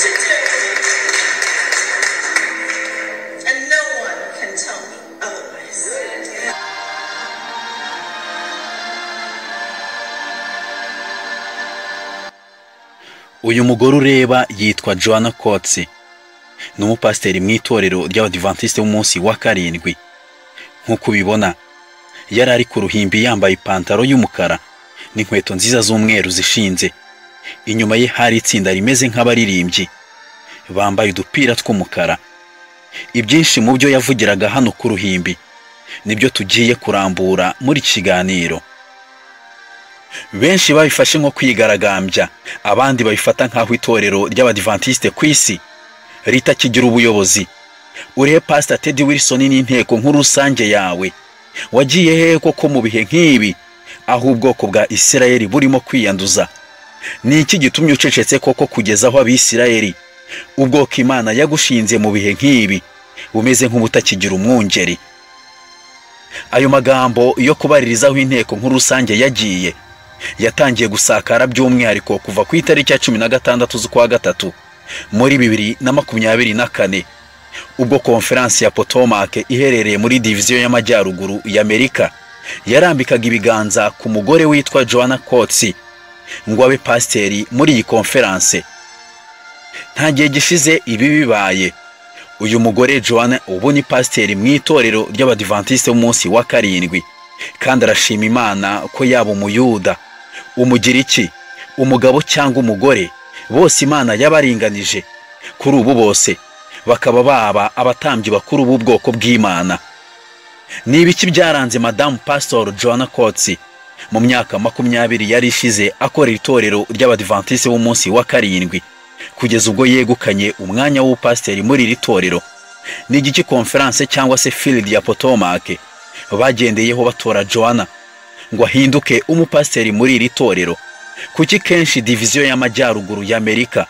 to do. And no one can tell me otherwise. Uyu mugore ureba yitwa Joanna Coates, ni umupasiteri mu itorero ry'Abadivantisite b'umunsi wa karindwi. Nk'uko ubibona, yari ari ku ruhimbi yambaye ipantaro y'umukara n'inkweto nziza z'umweru zishinze. Inyuma ye hari itsinda rimeze nk'abaririmbyi bambaye udupira tw'umukara. Ibyinshi mu byo yavugiraga hano ku ruhimbi nibyo tugiye kurambura muri iki kiganiro. Benshi babifashe nko kwigaragambya, abandi babifata nk'aho itorero ry'Abadivantisite ku isi ritakigira ubuyobozi. Urihe Pastor Ted Wilson n'inteko nkuru rusange yawe? Wagiye hehe koko mu bihe nk'ibi aho ubwoko bwa Isirayeli burimo kwiyanduza? Ni iki gitumye ucecetse koko kugeza aho Abisirayeli, ubwoko Imana yagushinze mu bihe nk'ibi, bumeze nk'ubutakigira umwungeri? Ayo magambo yo kubaririzaho inteko nkuru rusange yagiye yatangiye gusakara by'umwihariko kuva ku itariki ya 16 z'ukwa gatatu muri 2024, ubwo konferansi ya Potomac iherereye muri diviziyo y'amajyaruguru y'Amerika yarambikaga ibiganza ku mugore witwa Joanna Coates ngo abe pasiteri muri iyi konferanse. Nta gihe gishize ibi bibaye, uyu mugore Joanna ubu ni pasiteri mu itorero ry'Abadivantisite b'umunsi wa karindwi, kandi arashima Imana ko yaba Umuyuda, Umugiriki, umugabo cyangwa umugore, bose Imana yabaringanije. Kuri ubu bose bakaba baba abatambyi bakuru b'ubwoko bw'Imana. Ni ibiki byaranze Madamu Pastor Joanna Coates mu myaka 20 yari ishize akorera itorero ry'Abadivantisite b'umunsi wa karindwi kugeza ubwo yegukanye umwanya w'ubupasiteri muri iri torero? Ni igiki konferanse cyangwa se field ya Potomac bagendeyeho batora Joanna ngo ahinduke umupasiteri muri iri torero? Kuki kenshi diviziyo y'amajyaruguru y'Amerika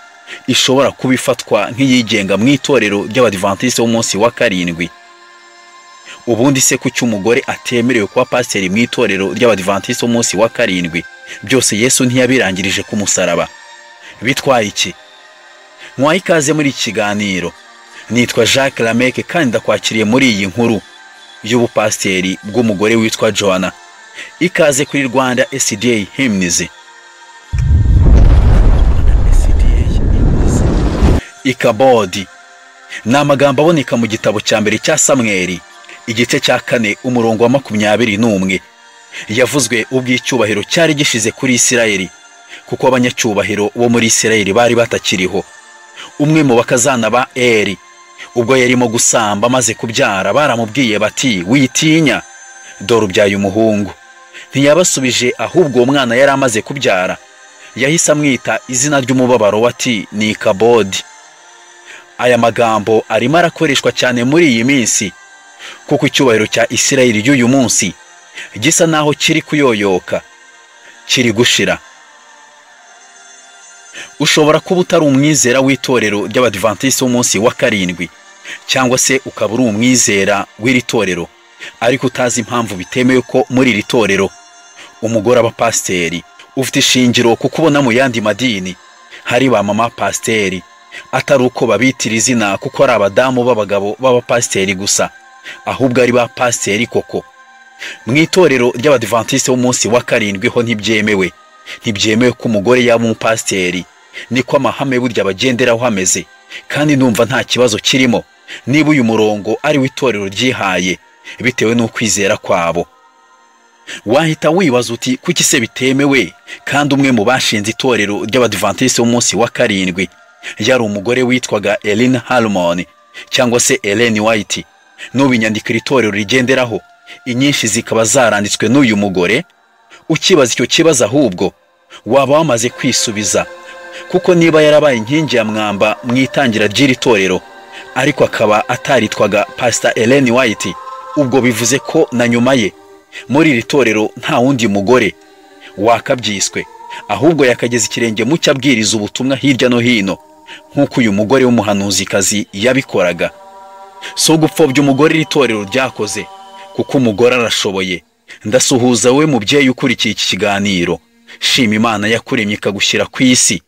ishobora kuba ifatwa nk'iyigenga mu itorero ry'Abadivantisite b'umunsi wa karindwi? Ubundi se kuki umugore atemerewe kuba pasiteri mu itorero ry'Abadivantisite b'umunsi wa karindwi? Byose Yesu ntiyabirangirije ku musaraba. Bitwaye iki? Mwaye ikaze muri iki kiganiro. Nitwa Jacques Lameke kandi ndakwakiriye muri iyi nkuru y'ubupasiteri bw'umugore witwa Joanna. Ikaze kuri Rwanda SDA Hymns. Ikabodi ni amagambo aboneka mu gitabo cya mbere cya Samweli, igice cya 4 umurongo wa 21. Yavuzwe ubw'icyubahiro cyari gishize kuri Isirayeli, kuko abanyacyubahiro bo muri Isirayeli bari batakiriho. Umwe mu bakazana ba Eri ubwo yarimo gusamba amaze kubyara, baramubwiye bati: witinya, dore ubyaye umuhungu. Ntiyabasubije, ahubwo uwo mwana yari amaze kubyara yahise amwita izina ry'umubabaro ati ni Ikabodi. Aya magambo arimo arakoreshwa cyane muri iyi minsi, kuko icyubahiro cya Isirayeli y'uyu munsi gisa naho kiri kuyoyoka, kiri gushira. Ushobora kuba utari umwizera w'itorero ry'Abadivantisite b'umunsi wa karindwi, cyangwa se ukaba uri umwizera w'iri torero ariko utazi impamvu bitemewe ko muri iri torero umugore aba pasiteri. Ufite ishingiro kuko ubona mu yandi madini hari ba mama pasiteri, atari uko babitira izina kuko ari abadamu b'abagabo b'abapasiteri gusa, ahubwo ari ba pasiteri koko. Mu itorero ry'Abadivantisite b'umunsi wa karindwi ho ntibyemewe. Ntibyemewe ko umugore yaba umupasiteri, niko amahame burya bagenderaho ameze, kandi numva nta kibazo kirimo niba uyu murongo ari w'itorero ryihaye bitewe n'ukwizera kwabo. Wahita wibaza uti kuki se bitemewe kandi umwe mu bashinze itorero ry'Abadivantisite b'umunsi wa karindwi yari umugore witwaga Ellen Harmon cyangwa se Ellen White? N'ubu inyandiko iri torero rigenderaho inyinshi zikaba zaranditswe n'uyu mugore. Ukibaza icyo kibazo ahubwo waba wamaze kwisubiza, kuko niba yarabaye inkingi ya mwamba mu itangira ry'iri torero ariko akaba ataritwaga Pastor Ellen White, ubwo bivuze ko na nyuma ye muri iri torero nta wundi mugore wakabyiswe, ahubwo yakageza ikirenge mu cyabwiriza ubutumwa hirya no hino nk'uko uyu mugore w'umuhanuzikazi yabikoraga. So gupfobya umugore iri torero ryakoze, kuko umugore arashoboye. Ndasuhuza we mubyeyi ukurikiye iki kiganiro. Shima Imana yakuremye ikagushyira ku isi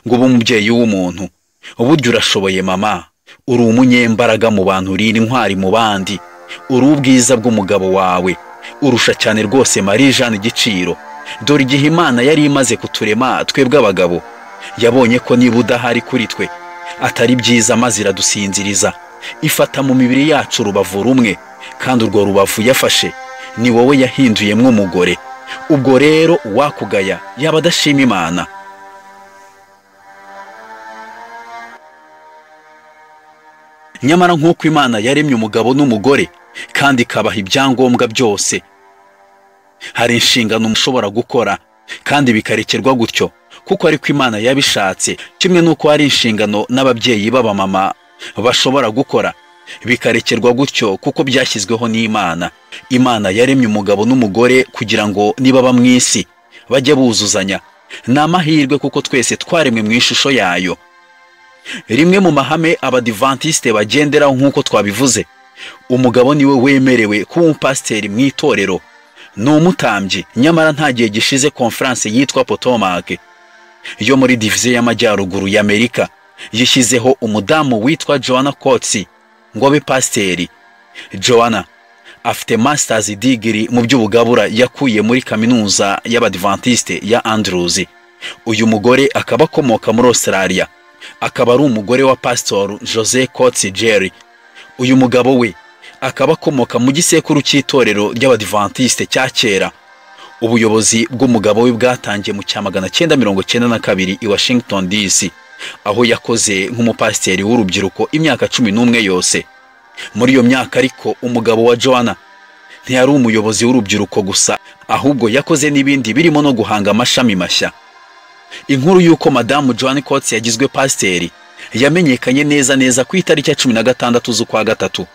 ngo ube umubyeyi w'umuntu. Burya urashoboye mama, uri umunyembaraga mu bantu, uri intwari mu bandi, uri ubwiza bw'umugabo wawe, urusha cyane rwose Marie Jeanne igiciro. Dore igihe Imana yari imaze kuturema twebwe abagabo, yabonye ko niba udahari kuri twe atari byiza, maze iradusinziriza, ifata mu mibiri yacu urubavu rumwe, kandi urwo rubavu yafashe ni wowe yahinduyemo umugore. Ubwo rero uwakugaya yaba adashima Imana. Nyamara nk'uko Imana yaremye umugabo n'umugore kandi ikabaha ibyangombwa byose, hari inshingano ushobora gukora kandi bikarekerwa gutyo kuko ariko Imana yabishatse, kimwe n'uko hari inshingano n'ababyeyi b'abamama bashobora gukora bikarekerwa gutyo kuko byashyizweho n'Imana. Imana yaremye umugabo n'umugore kugira ngo nibaba mu isi bajye buzuzanya. Ni amahirwe kuko twese twaremwe mu ishusho yayo. Rimwe mu mahame abadivantiste bagenderaho nk'uko twabivuze, umugabo niwe wemerewe kuba umupasiteri mu itorero, ni umutambyi. Nyamara nta gihe gishize konferanse yitwa Potomac yo muri diviziyo y'amajyaruguru y'Amerika yishyizeho umudamu witwa Joanna Coates ngo abe pasiteri. Joanna afite masters degree mu by'ubugabura yakuye muri kaminuza y'Abadventiste ya Andrews. Uyu mugore akaba akomoka muri Australia, akaba ari umugore wa Pastor Jose Coates Jerry. Uyu mugabo we akaba akomoka mu gisekuru cy'itorero ry'Abadventiste cya kera. Ubuyobozi bw'umugabo we bwatangiye mu 1992 i Washington DC, aho yakoze nk'umupasiteri w'urubyiruko imyaka 11 yose. Muri iyo myaka ariko umugabo wa Joanna ntiyari umuyobozi w'urubyiruko gusa, ahubwo yakoze n'ibindi birimo no guhanga amashami mashya. Inkuru y'uko Madamu Joanne Coates yagizwe pasiteri yamenyekanye neza neza ku itariki ya 16 z'ukwa gatatu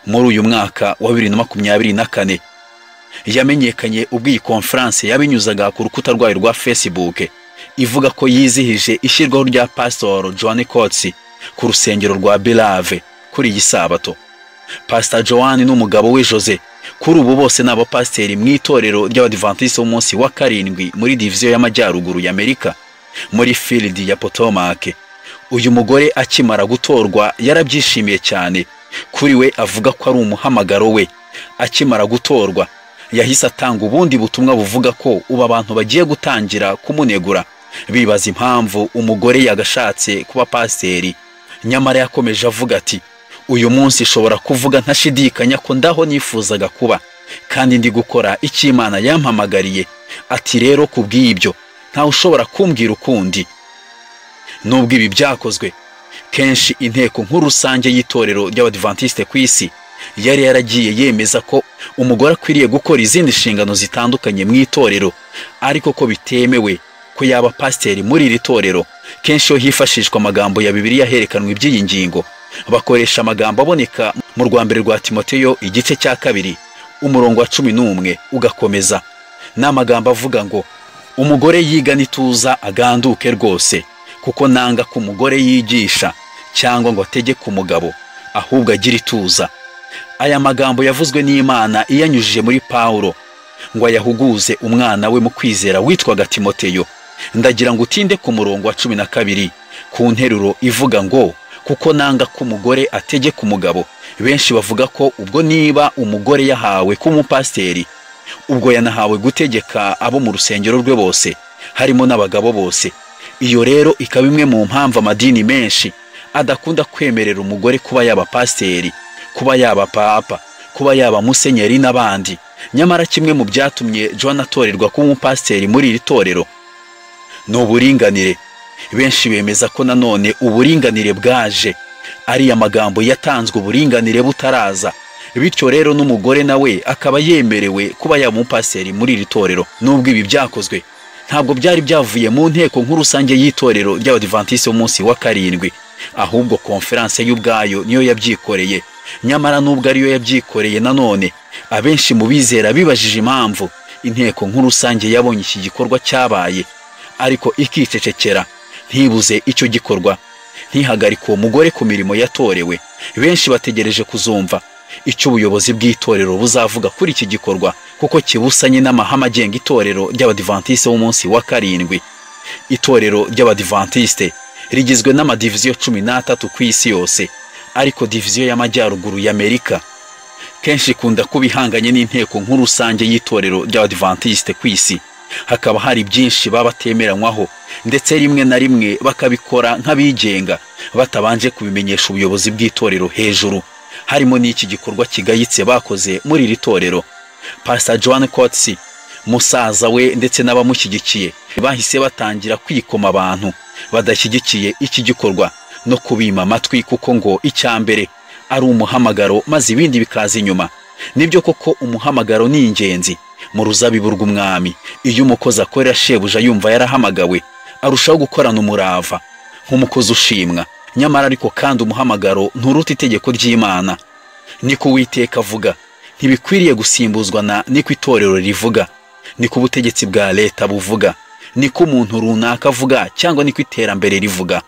muri uyu mwaka wa 2024. Yamenyekanye ubwo iyi konferanse yabinyuzaga ku rukuta rwayo rwa Facebook ivuga ko yizihije ishyirwaho rya Pastor Joanne Coates ku rusengero rwa Belave kuri iyi sabato. Pastor Joanne n'umugabo we Jose kuri ubu bose ni abapasiteri mu itorero ry'Abadventiste b'umunsi wa karindwi muri diviziyo y'amajyaruguru y'Amerika muri field ya Potomac. Uyu mugore akimara gutorwa yarabyishimiye cyane, kuri we avuga ko ari umuhamagaro we. Akimara gutorwa yahise atanga ubundi butumwa buvuga ko ubu abantu bagiye gutangira kumunegura, bibaza impamvu umugore yagashatse kuba pasiteri. Nyamara yakomeje avuga ati: uyu munsi nshobora kuvuga ntashidikanya ko ndaho nifuzaga kuba kandi ndi gukora icyo Imana yampamagariye. Ati rero kubw'ibyo ntawe ushobora kumbwira ukundi. Nubwo ibi byakozwe kenshi, inteko nkuru rusange y'itorero ry'Abadventiste ku isi yari yaragiye yemeza ko umugore akwiriye gukora izindi nshingano zitandukanye mu itorero, ariko ko bitemewe ko yaba pasiteri muri iri torero. Kenshi iyo hifashishwa amagambo ya Bibiliya herekanwa iby'iyi ngingo, bakoresha amagambo aboneka mu rwa mbere rwa Timoteyo igice cya 2 umurongo wa 11 ugakomeza. Ni amagambo avuga ngo: umugore yiga nituza aganduke rwose, kuko nanga ko umugore yigisha cyangwa ngo ategeke umugabo, ahubwo agira ituza. Aya magambo yavuzwe n'Imana iyanyujije muri Paulo ngo ayahuguze umwana we mu kwizera witwaga Timoteyo. Ndagira ngo utinde ku murongo wa 12 ku nteruro ivuga ngo: kuko nanga ko umugore ategeka umugabo. Benshi bavuga ko ubwo niba umugore yahawe kuba umupasiteri, ubwo yanahawe gutegeka abo mu rusengero rwe bose, harimo n'abagabo bose. Iyo rero ikaba imwe mu mpamvu amadini menshi adakunda kwemerera umugore kuba yaba pasiteri, kuba yaba papa, kuba yaba musenyeri n'abandi. Nyamara kimwe mu byatumye Joanna atorerwa kuba umupasiteri muri iri torero ni uburinganire. Benshi bemeza ko nanone uburinganire bwaje ari amagambo yatanzwe uburinganire butaraza, bityo rero n'umugore nawe akaba yemerewe kuba yaba umupasiteri muri iri torero. Nubwo ibi byakozwe ntabwo byari byavuye mu nteko nkuru rusange y'itorero ry'Abadventiste b'umunsi wa karindwi, ahubwo konferanse y'ubwayo niyo yabyikoreye. Nyamara nubwo ariyo yabyikoreye, nanone abenshi mu bizera bibajije impamvu inteko nkuru rusange yabonye iki gikorwa cyabaye ariko ikicecekera, ntibuze icyo gikorwa, ntihagarike uwo mugore ku mirimo yatorewe. Benshi bategereje kuzumva icyo ubuyobozi bw'itorero buzavuga kuri iki gikorwa, kuko kibusanye n'amahame agenga itorero ry'Abadventiste b'umunsi wa karindwi. Itorero ry'Abadventiste Rigizwe n'amadiviziyo 13 ku isi yose, ariko diviziyo y'amajyaruguru y'Amerika kenshi ikunda kuba ihanganye n'inteko nkuru rusange y'itorero ry'Abadivantiste ku isi. Hakaba hari byinshi baba batemeranywaho, ndetse rimwe na rimwe bakabikora nk'abigenga batabanje kubimenyesha ubuyobozi bw'itorero hejuru, harimo n'iki gikorwa kigayitse bakoze muri iri torero. Pastor John Coates, musaza we ndetse n'abamushyigikiye bahise batangira kwikoma abantu badashyigikiye iki gikorwa no kubima amatwi, kuko ngo icya mbere ari umuhamagaro maze ibindi bikaza inyuma. Nibyo koko umuhamagaro ni ingenzi mu ruzabibu rw'umwami. Iyo umukozi akorera shebuja yumva yarahamagawe, arushaho gukorana umurava nk'umukozi ushimwa. Nyamara ariko kandi umuhamagaro nturuta itegeko ry'Imana. Niko Uwiteka avuga, ntibikwiriye gusimbuzwa na niko itorero rivuga, niko ubutegetsi bwa leta buvuga, niko umuntu runaka avuga, cyangwa niko iterambere rivuga.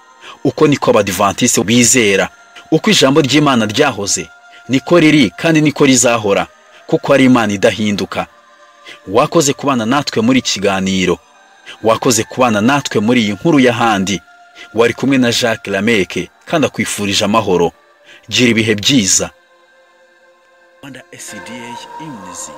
Uko niko Abadivantiste bizera. Uko ijambo ry'Imana ryahoze niko riri kandi niko rizahora, kuko ari Imana idahinduka. Wakoze kubana natwe muri kiganiro, wakoze kubana natwe muri iyi nkuru y'ahandi. Wari kumwe na Jacques Lameke, kandi akwifurije amahoro. Gira ibihe byiza. Rwanda SDA Imnizi.